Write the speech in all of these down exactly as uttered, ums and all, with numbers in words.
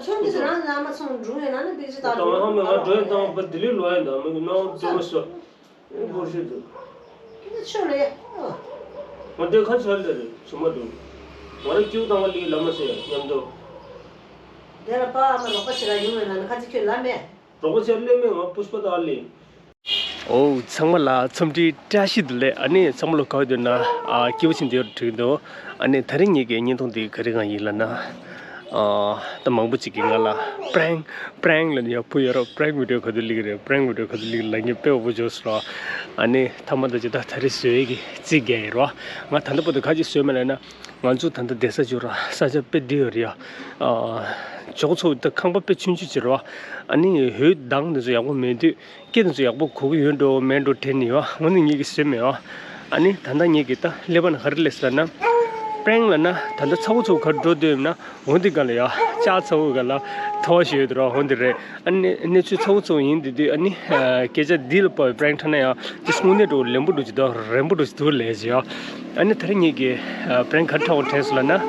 ཚོང་འདི་ཚོ་རང་ནང་མ་ཚོང་འགྲོ་ཡོད་ན་ནི་པིག་ཅི་ད་ད་ང་ཧ་མེ་ང་འགྲོ་ཡོད་དང་པ་ལྡི་ལི་ལོག་ཡོད་དང་མི་གི་ནང་འགྲོ་མ་སོ། ཨེ་འབོར་ཤོད་དུ། ཁྱེད་ཚོ་ཆོས་ལས། ང་དེ་ཁ་ཆ་ལེ་རེད་ཚུ་མ་འགྲོ། ང་རང་སྐྱིད་དང་བ་ལི་ལ་མ་ཟེར་མཉམ་དུ། དེ་ལ་པ་ཨ་མ་རོགས་པ་ཞིག་ལ་ཡོང་ཡོད་ན་ནི་ཁ་ཚིག་ཁྱོད་ལ་མེད། རོགས་པ་ཆེ་ལེ་མེ་ང་པུཤ་པ་དང་ལེ། ཨོ་ཚང་མ་ལ་འཚམས་འདྲི་བཀྲ་ཤིས་བདེ་ལེགས། ཨ་ནི་ཚང་མ་ལ་ག་བ་འདུག་ན་ཨ་སྐྱིད་པོ་ཕྱིན་དེ་ཡོད་དྲུག་འདུག་ཨ་ནི་ད་རིང་ངེད་ཀྱི་བརྙན་ཐུང་འདི་ག་རེ་གང་ཡིན་ལ་ན། ཨ་ད་མང་པོ་ཅིག་གིས་ང་ལ་པྲེང་པྲེང་ལ་ནི་ཡག་པོ་ཡོད་རོགས། པྲེང་བི་ཌི་ཡོ་ག་དུས་སླེབས་ཀྱི་རེད། པྲེང་བི་ཌི་ཡོ་ག་དུས་སླེབས་ཀྱི་ལ་ངས་དཔེ་ཡག་པོ་བྱོས་སོ། ཨ་ནི་ཐ་མ་ད་ཅི་ད་ད་རེས་བཟོས་ཀྱི་རྩིས་རྒྱག་ཡིན་རོགས། ང་ད་ལྟ་བར་དུ་ག་ཅིག་བཟོས་མེད་ལ་ན། ང་ཚོ་ད་ལྟ་བསྡད་ས་ཅིག་ར་ས་ཆ་དཔེ་བདེ་ཡོད་རེད་ཡ། ཨ་ཇོག་ཚོ་ད་ཁང་པ་དཔེ་ཆུང་ཆུང་ཅིག་རེད་བ། ཨ་ནི་འོད་མདངས་དེ་ཚོ་ཡག་པོ་མེད་དུས་སྐད་དེ་ཚོ་ཡག་པོ་གོ་གི་ཡོད་འགྲོ་མེད་འགྲོ་དྲན་ནས་ཡོད། འོ་ནི་ངེད་ཀྱིས་བཟོས་མེད་བ། ཨ་ནི་ད་ལྟ་ངེད་ཀྱིས་ད་ཀླད་པ་ནང་ག་རེ་སླེབས་ཟེར་ན། པྲེང་ལབ་ན་ད་ལྟ་ཚ་བོ་ཚ་བོ་ག་རེ་འགྲོ་འདོད་ཡོད་ན་འོ་འདི་སྒང་ལ་ཡ་ལྕགས་ཚ་བོ་སྒང་ལ་ཐོ་བ་ཞིག་ཡོད་དུ་ར་འོ་འདི་རེད། ཨ་ནི་གནས་ཚུལ་ཚ་བོ་ཚ་བོ་ཡིན་དུས་དུས་ཨ་ནི་སྐད་ཆ་འདི་ལ་དཔག་པའི་པྲེང་ཁྲ་ན་ཡང་ཅི་སྔོན་ནས་འགྲོ་ལེན་པོ་འགྲོ་ཅི་དང་རན་པོ་འགྲོ་ཅི་དུ་ལས་ཅི་ཡང་། ཨ་ནི་ད་རེས་ངེད་ཀྱི་པྲེང་ག་ཁྲ་བོ་དྲན་སོང་ལ་ན།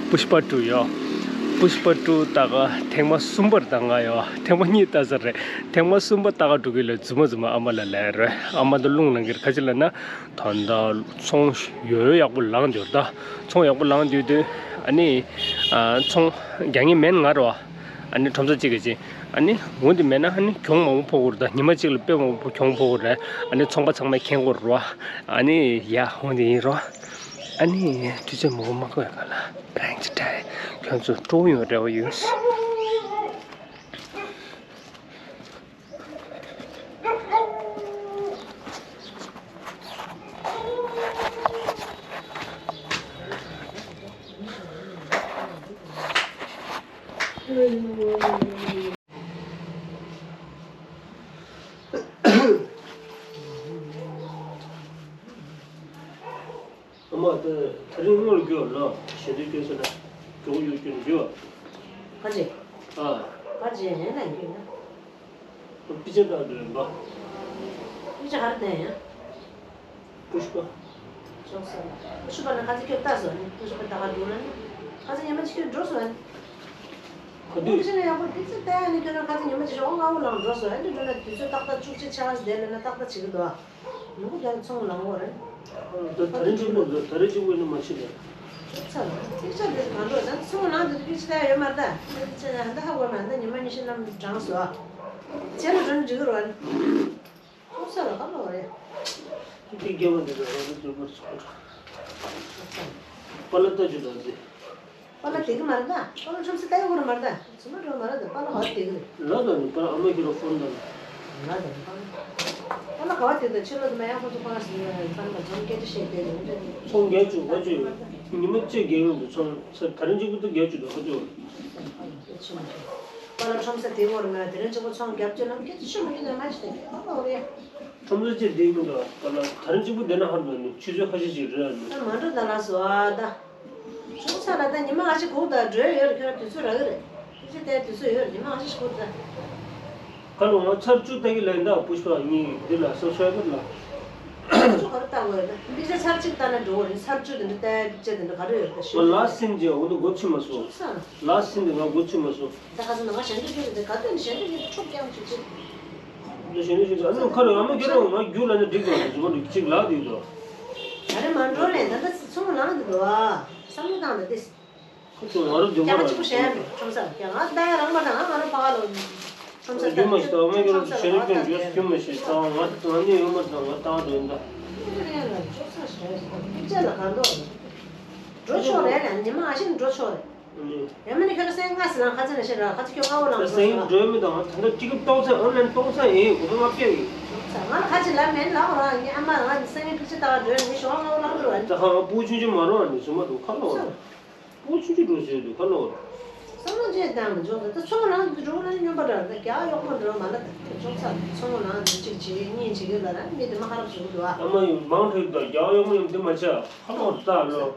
པུཤ་པ་ཊུ་ཡོ། པུཤ་པ་ཊུ་ལྟ་ག་ཐེངས་མ་གསུམ་པར་ལྟ་ང་ཡོ། ཐེངས་མ་གཉིས་ལྟ་ས་རེད། ཐེངས་མ་གསུམ་པ་ལྟ་ག་འགྲོ་གི་ལ་རྫུན་མ་རྫུན་མ་ཨ་མ་ལ་ལས་རེད། ཨ་མ་ད་རླུང་ལངས་གི་རེད་ག་ཅི་ལ་ན། ད་ད་ཚོང་ཡོ་ཡོ་ཡག་པོ་ལངས་འབྱོར་ད། ཚོང་ཡག་པོ་ལངས་དུས་དུས་ཨ་ནི། ཚོང་རྒྱག་མཁན་མེད་ང་རོ། ཨ་ནི་ཁྲོམ་ས་གཅིག་གི་ཅིག་ཨ་ནི་འོ་འདི་མེད་ན་ཨ་ནི་གྱོང་མང་པོ་ཕོག་གི་རེད་ད། ཉི་མ་གཅིག་ལ་དཔེ་མང་པོ་གྱོང་ཕོག་གི་རེད། ཨ་ནི་ཚོང་པ་ཚང་མས་མཁྱེན་གི་རེད་བ། ཨ་ནི་ཡ་འོ་འདི་ཡིན་རོ། ཨ་ནི་དུས་ཚོད་མང་པོ་མ་འགོར་བའི་སྒང་ལ་པྲེང་ཅིག་འདྲ་ཁྱོད་ཚོ་སྤྲོ་པོ་ཡོང་རེ་བ་ཡོད། ཨ་མ་ད་ད་རིང་སྔོན་ལ་རྒྱུ་ལ་ཞལ་འདོན་སྐྱོན་ཟེར་ན་རྒྱུ་ཡོད་རྒྱུ་ནས་རྒྱུ། ཁ་ཅིག་ཨ། ཁ་ཅིག་ཡིན་ན་རྒྱུ་ན། པི་ཅན་དང་འདོན་པ། པི་ཅ་ག་རེ་འདོན་ཡ། པུཤ་པ། ཅོག་ས་ལ། པུཤ་པ་ན་ཁ་ཅིག་ཁྱོད་ལྟ་སོང་ནི་པུཤ་པ་ད་ག་འགྲོ་ན་ནི། ཁ་ཅིག་ཉི་མ་ཅིག་ཁྱོད་འགྲོ་སོང་ནི། ཁ་དུས། པུཤ་ན་ཡག་པོ་པི་ཅ་ལྟ་ཡ་ནི་ཁྱོད་ན་ཁ་ཅིག་ཉི་མ་ཅིག་ཞོགས་སྔ་པོ་ལངས་འགྲོ་སོང་ཡ་ནི་འགྲོ་ན་དུས་ཚོད་ཏག་ཏག་བཅུ་གཅིག་ཆ་ལ་བསྡད་ལ་ན་ཏག་ཏག་བྱེད་ཀྱི་འདུག་ཨ། ནུ་གུ་རྒྱལ་ཚོང་ལང་བ་རེད། ད་ད་རིང་གཅིག་པུ་འདུག་ད་རིང་གཅིག་པུ་ནི་མ་ཕྱིན་ནས། ཚ་ལ་ཚིག་ཆ་འདིར་གང་འགྲོ་ད་ཚོང་ནང་དུ་དུས་ཕྱི་ད་ཡོད་མ་རེད་ད། ཚེ་ད་ཧ་ད་ཧ་གོ་མ་ད་ཉི་མ་ཉི་ཤུ་ནམ་གྲངས་སོ། ཁྱེད་རང་འགྲོ་ནི་འགྲིག་གི་རེད་བ། ཚོང་ས་ལ་ག་མ་བ་རེད། དེ་རྒྱལ་བ་འདི་ཚོ་རང་ཚོ་འཛུལ་བར་སོང་། པ་ལ་ལྟ་རྒྱུ་དང་འདི། པ་ལ་དེ་གི་མ་རེད་ད། པ་ལ་ཁྲོམ་ས་ལྟ་ཡོད་གི་རེད་མ་རེད་ད། ཚུར་མ་འགྲོ་མ་རེད་ད། པ་ལ་ག་བ་དེ་གི་རེད། ལ་ད་ནི་པ་ལ་ཨ་མ་གི་རོ་ཕོན་ད་ནི། ལ་ད་ནི་པ་ལ། པ་ལ་ག་བ་དེ་ད་ཕྱི་ལོགས་དུ་མ་ཡང་ཁོ་ཚོ་པ་ལ་ཟིན་ཡོད་རེད། པ་ལ་མ་འཛོམས་སྐད་ཆ་བཤད་དེ་རེད་འདྲ་ནི། ཚོང་རྒྱག་བཅུག་ག་ཅུ། ཉི་མ་གཅིག་རྒྱག་ཡོང་དུ་ཚོང་ས་ད་རིང་གཅིག་པུ་ད་རྒྱག་བཅུག་དུ་ག་ཅུ། པ་ལ་ཁྲོམ་ས་དེ་གོ་རེད་མ་དེ་རིང་གཅིག་པུ་ཚོང་རྒྱབ་བཅུག་ལ་སྐད་ཆ་ཤོད་མ་ཤོད་ད་མ་ཤི་ད་པ་ལ་འོ་རེད། ཁྲོམ་ས་ཅིག་བསྡད་མི་འདུག་ཨ། ད་ལ་ད་རིང་གཅིག་པུ་བསྡད་ན་ཧར་འདུག་ནི་ཆུ་ཚོད་ཁ་ཤས་ཅིག་རེད་ཨ་ནི། ད་མ་འགྲོ་ད་ལགས་སོ་ཨ་ད། ཁྲོམ་ས་ལ་ད་ཉི་མ་ཁ་ཤས་སྒུག་ད་འགྲོ་ཡོད་རེད། ཁྱོད་རང་དུས་ཚོད་རག་གི་རེད། ཁྱོད་ཚོ་ལྟའི་དུས་ཚོད་ཡོད་རེད། ཉི་མ་ཁ་ཤས་སྒུག་ད། ཁ་ལོ་ང་ཚར་བཅུ་ལྟ་གི་ལན་ད་པུཤ་པ་གཉིས་འདི་ལ་སོ་སོའི་ཁ་ལ། ཚར་བཅུ་ག་རེ་ལྟ་དགོས་ཡོད་ད། འདི་ཚོ་ཚར་གཅིག་ལྟ་ན་འགྲོ་གི་རེད། ཚར་བཅུ་དེ་འདྲ་ལྟའི་དཔེ་ཆ་དེ་འདྲ་ག་རེ་ཡོད་ད་ཤོད། ང་ལ་སིན་ཅེ་འོ་འདི་མགོ་ཚོས་མ་སོང་། ཁྲོམ་ས་ལ། ལ་སིན་དེ་ང་མགོ་ཚོས་མ་སོང་། ད་ག་ཚོད་ན་ང་ཞལ་འདོན་རྒྱུ་རེད་དེ་ག་དོན་ཞལ་འདོན་རྒྱུ་འཕྲོ་རྒྱག་མི་བྱེད་ཅིག་འདི་ཞལ་འདོན་ཞུ་དུས་ཨ་ནི་ཁ་རུ་ཨ་མ་ཁྱེད་རང་ང་རྒྱུགས་ལ་ནི་འགྲིག་གོ་ཟུར་མ་འགྲིག་གཅིག་ལག་འདུག་དོ། ད་རེ་མ་འགྲོ་ལས་ད་ལྟ་ཚོང་ལངས་འདུག་དོ། བསམ་བློ་བཏང་ད་ལྟ། ཁོ་ཚོ་ང་རུ་རྒྱུགས་ཀྱང་མ་གཅིག་པུ་ཞལ་འདོན་ཁྲོམ་ས་ལ་ཀྱང་ང་ལྟ་ཡ་རང་མ་དང་ང་ང་རུ་ཕ་ག་ལོ། ཁྲོམ་ས་རྒྱུགས་མ་ཞིག་ད་ཨ་མ་ཁྱེད་རང་ཁྲོམ་ས་ཞལ་འདོན་ལ་རྒྱུགས་རྒྱུགས་མ་ཞིག་ད་ང་ང་ནི་ཡོད་མ་ད་ང་བཏང་འདོན་ད། ཁྱེད་རང་ལ་ཁྲོམ་ས་ཞལ་འདོན་ཅག་ལ་གང་འདོད། འགྲོ་ཆོག་རེད་ལ་ཉི་མ་ཨ་ཤི་འགྲོ་ཆོག་རེད། ཡང་མིན་ན་ཁྱོད་ལ་སེང་ལྔ་ཟེར་ན་ཁ་ཚ་ན་ཤི་ར་ཁ་ཚ་ཁྱོད་ལྔ་བོ་ལངས་སོང་སེང་ཟེར་ན། འགྲོ་མི་དང་ད་ལྟ་ཊི་ཀེ་ཊི་གཏོང་ཚད་ཨོན་ལན་གཏོང་ཚད་ཡིན་གོ་ཐོག་ལྔ་བརྒྱ་ཡིན། ང་ལ་ཁ་ཅིག་ལབ་མེད་ལབ་ར་ངའི་ཨ་མ་རང་ངའི་སེང་གེ་ཕི་ཅི་ལྟ་བ་འགྲོ་ངའི་ཞོགས་ལྔ་བོ་ལངས་འགྲོ་བ། ད་ཁ་ང་སྤུ་ཆུང་ཆུང་མ་རོ་ཨ་ནི་བཟོ་མ་འདུག་ཁ་ལོ། སྤུ་ཆུང་ཆུང་འགྲོ་བཟོས་འདུག་ཁ་ལོ། བསམ་བློ་བྱས་བཏང་མི་འཇོག་ད་ཚོང་ལངས་འགྲོ་ན་སྨྱོན་པ་འདྲ་ད་རྒྱག་གཡོག་མོ་འདྲ་མ་ལ་ད་ཅོག་ཚ་ཚོང་ལངས་འགྲོ་གཅིག་བྱེད་གཉིས་བྱེད་གི་ལ་ར་མི་དེ་མ་ཁ་རབ་བཟོ་གི་འདུག་ཨ། ཨ་མ་ཡིན་མང་ཐོས་ད་རྒྱག་གཡོག་མོ་ཡིན་དེ་མ་བྱ་ཁ་ལོ་ད་ལོ།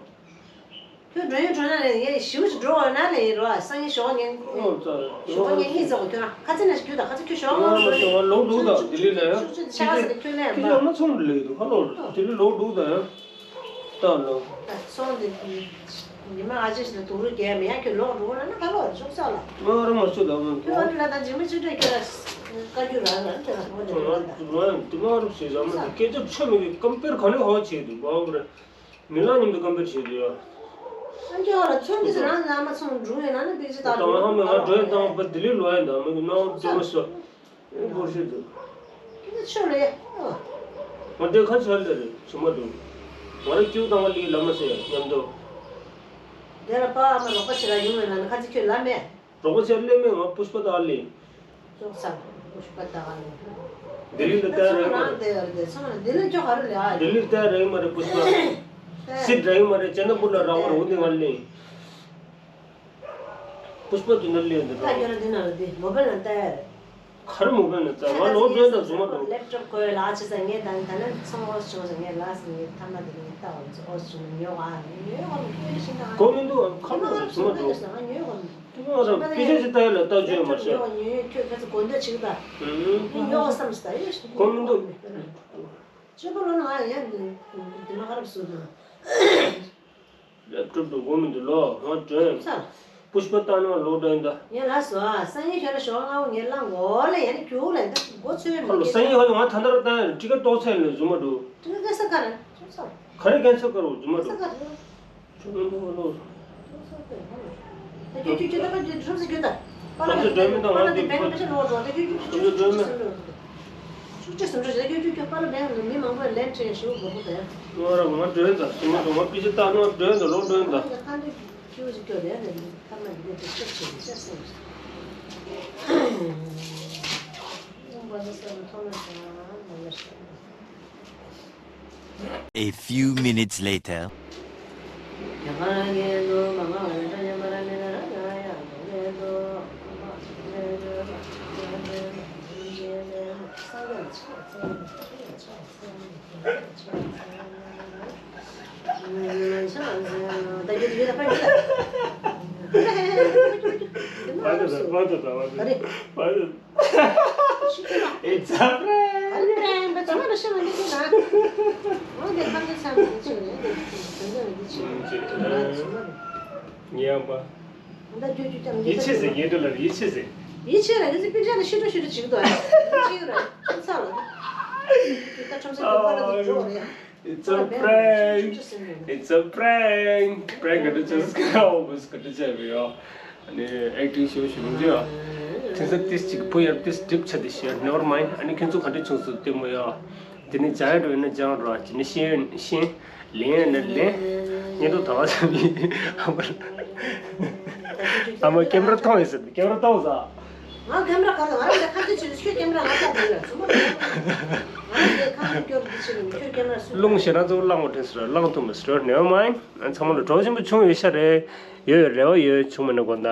ཁྱོད་འགྲོ་ཡོང་འགྲོ་ན་ལས་ངས་ཞིའུ་ཞིག་འགྲོ་བ་ན་ལས་ཡིན་རོ། སང་ཉིན་ཞོགས་ངས་ཞོགས་ངས་གཉིད་ཟ་གོ་ཁྱོད་རང་ཁ་ཚིག་ན་ཞིག་རྒྱུ་དང་ཁ་ཚིག་ཁྱོད་ཞོགས་ངས་འགྲོ་ལས་ལོག་འགྲོ་དང་ལྡི་ལི་ལ་ཡང་ཆ་ཁ་ཚིག་ཁྱོད་ལས་ཁྱོད་ཡང་མ་ཚོང་ལས་འདུག་ཁ་ལོ་ལྡི་ལི་ལོག་འགྲོ་དང་ཡང་ད་ལོ། ཚོང་འདི། ཉི་མ་ཨ་ཅེ་ཞིག་ལ་དུག་རུ་རྒྱལ་མི་ཡང་ཁྱོད་ལོག་འགྲོ་ན་ན་ག་ལོག་ཅུང་ཙག་ལ། ང་རང་མ་སུ་ལ་མ་ཁྱོད་ཨ་ནི་ལ་ད་ཇི་མ་ཅི་འདྲ་ཁྱོད་ལ་བཀའ་རྒྱུ་རང་རང་ཁྱོད་ལ་ཁོ་འདྲ་རེད་ད། ང་དུ་མ་རུ་ཞེས་བྱ་མ་དུ་སྐད་ཆ་ཆོ་མི་གི་ཀམ་པེར་ག་ནས་ཧོ་བྱེད་དུ་བ་བ་རེད། མི་ལ་མཉམ་དུ་ཀམ་པེར་བྱེད་དུ་ཡ། ཨ་ཁྱོད་ལ་ཚོད་འདི་རང་ན་མ་ཚོང་འགྲོ་ཡོད་ན་ནི་པེ་ཅི་ད་ད་ང་ཧ་མ་ང་འགྲོ་ཡ་དང་པ་ལྡི་ལི་ལོ་ཡ་ད་མི་གི་ནང་དུ་མ་སོ། ཨེ་འབོར་ཤེས་འདུག་ཁྱོད་ཆོས་རེད། ང་དེ་ཁ་ཆར་ལེ་རེད་ཆུ་མ་འདུག་ང་རང་སྐྱིད་དང་བ་ལི་ལ་མ་ཟེར་མཉམ་དུ། དེ་ལ་པ་ཨ་མ་རོགས་པ་བྱེད་ལ་ཡོང་བའི་ནང་ནས་ཁ་ཚིག་ཁྱོད་ལ་མེད། རོགས་པ་བྱེད་ལེ་མེད་ང་པུཤ་པ་དག་ལི། ཅོག་ཚ་པུཤ་པ་དག་ལི། ལྡི་ལི་ལ་བལྟ་རེད་མ་རེད། དེ་ཡར་དེ་ཚང་མ་ལྡི་ལི་ཅོག་ག་རུ་ལེ་ཨ། ལྡི་ལི་བལྟ་རེད་མ་རེད་པུཤ་པ། སི་ཌི་རེད་མ་རེད་ཅེ་ན་པུར་ལ་ར་བ་རུ་འདི་ང་ལི། པུཤ་པ་དུ་ན་ལེ་འདི་ད་རོ། ཡོད་ན་འདི་ན་ལ་དེ་མོ་བལ་ན་བལྟ་ཡ་རེད། གར་མོ་བལ་ན་ཙང་ང་ལོ་བདུན་དང་བཟུང་མ་འགྲོ། ལེབ་ཊོབ་ཁོས་ལ་ཆེ་ས་ངས་ད་ད་ནི་ཚང་ཨོ་སི་བྱུང་ས་ངས་ལ་སི་ངས་ཐ་མ་དེ་ངས་ལྟ་བ་ཚོ་ཨོ་སི་བྱུང་ན་ཉོ་བ་ཉོ་བ་མི་ཁྱོད་ཤིང་ད་གོ་མི་འདུག་ཁར་མོ་བཟུང་མ་འགྲོ། ང་ཉོ་བ་མི་ཁྱོད་ང་རང་པི་ཤ་ཞིག་ལྟ་ཡ་ལ་ལྟ་བཅོས་མ་བྱས། ཉོ་ཉོ་ཁྱོད་ཁ་ཚ་གོ་འདོད་ཅིག་ད་ཉོ་བ་བསམ་ཞིག་ད་ཡོད་ཤིང་གོ་མི་འདུག་ཅོ་པོ་ལོ་ན་ང་ཡ་འདི་མ་ཁ་རབ་སུ་ད། ལེབ་ཊོབ་དུ་སྒོ་མི་འདུག་ལོ་ང་སྒྲོན། ཚར། པུཤ་པ་ལྟ་ནོ་ལོ་སྒྲོན་ད། ངས་ལ་སོ་ཨ་སང་ཉིན་ཞོར་ལ་ཞོགས་ང་འོ་ངས་ལ་འོ་ལ་ཡ་ནི་རྒྱུག་ལ་ཡིན་ད་མགོ་ཚོས་མི་ཁ་ལོ་སང་ཉིན་ཧ་ཡོང་ང་ད་ལྟ་ར་ད་ཡ་ཊི་ཀེ་ཊི་ཏོག་ཚད་ལ་བཟུང་མ་འགྲོ། ཊི་ཀེ་ཊི་ས་ཁ་ར་ཚོ་ཚར། ག་རེ་ཀན་སལ་ཀ་རུ་བཟུང་མ་འགྲོ། ས་ཁ་ར། ཆུ་མི་འདུག་ལོ། ད་ཁྱོད་ཁྱོད་ཁྱོད་ད་པ་ཁྱོད་ཁྲོམ་ས་ཁྱོད་ད། པ་ལ་ཁྲོམ་ས་སྒྲོན་མེ་དང་ང་འདི་པ་ལ་དེ་བེང་ལ་ཤ་ལོ་འགྲོ་ད་ཁྱོད་ཁྱོད་ཁྲོམ་ས་སྒྲོན་མེ། ཤུགས་ཆེ་སུམ་ཅུ་ཞེ་ཁྱོད་ཁྱོད་ཁྱོད་པ་ལ་བེང་ལ་མི་མང་པོ་ལེན་ཁྲེ་ཞུ་དགོས་པོ་དེ། ང་ར་ང་སྒྲོན་ད་སུ་མ་དང་ང་པི་ཅི་ལྟ་ནོ་སྒྲོན་ད་ལོ་སྒྲོན་ད། ཁ་འདི་ཁྱོད་ཅིག་ཁྱོད་རེད་རེད་ཁ་མ་འདི་དེ་ཤུགས་ཆེ་ཤ་སེམས། ཡོང་པ་ས་སེམས་ཐོག་མ་ས་མ་ལ་ཤ། A few minutes later. It's a prank. ཉན་པ། ཡིད་ཆེས་ཟེར་ཉན་འདྲ་ལ་ཡིད་ཆེས་ཟེར། ཡིད་ཆེས་ར་ཡིད་ཆེས་པི་ཅ་ལ་ཤི་ཏོ་ཤི་ཏོ་ཅིག་ཏོ་ཡིད་ཆེས་ར་ཁྲམ་ཚ་ལ། ད་ཁྲམ་ཚ་གི་པ་ལ་འགྲོ་རེད། It's a prank. It's a prank. Prank ག་འདྲ་བྱས་ཀ་ཨོ་བས་ག་འདྲ་བྱས་པ་ཡོད། ཨ་ནི་ཨེག་ཊིང་ཤོ་ཞུ་མི་འདུག་ཡ། ཁྱེད་ཚོ་ཏིས་ཅིག་བུ་ཡར་ཏིས་སྒྲིབ་ཆ་དེ་ཤེས། Never mind. ཨ་ནི་ཁྱེད་ཚོ་ག་འདྲ་བྱུང་སོང་ལྟད་མོ་ཡ། དེ་ནི་ཇ་ཡ་འགྲོ་ཡིན་ན་ཇ་འགྲོ་ཨ་ཅི་ནི་ཤེས་ཤེས་ལེན་ཡ་ན་ལེན། ཉེ་དུ་དང་བ་ཚ་མི་ཨ་མ་ཨ་མ་ཀེམ་ར་ཐོང་ཡིན་ཟེར་ཀེམ་ར་ཐོང་ཟ། ང་ཀེམ་ར་ག་ལ་ང་རང་ལ་ཁ་ཚིག་ཆེ་ཁྱོད་ཀེམ་ར་ང་ལྟ་དེ་ལ་ཚུར་མ་ང་ལ་ཁ་ཚིག་སྐྱོར་དེ་ཆེ་ཁྱོད་ཀེམ་ར་སུ་རླུང་ཞེ་ན་ཚོ་བླངས་བ་དྲན་ཟེར་བླངས་ཐུབ་མི་ཟེར་Never mind. ཨ་ཚང་མ་ལ་གྲོགས་ཆེན་པོ་བྱུང་ཡོད་ཤ་རེད། ཡོད་ཡོད་རེ་བ་ཡོད་བྱུང་མེད་ན་དགོངས་དག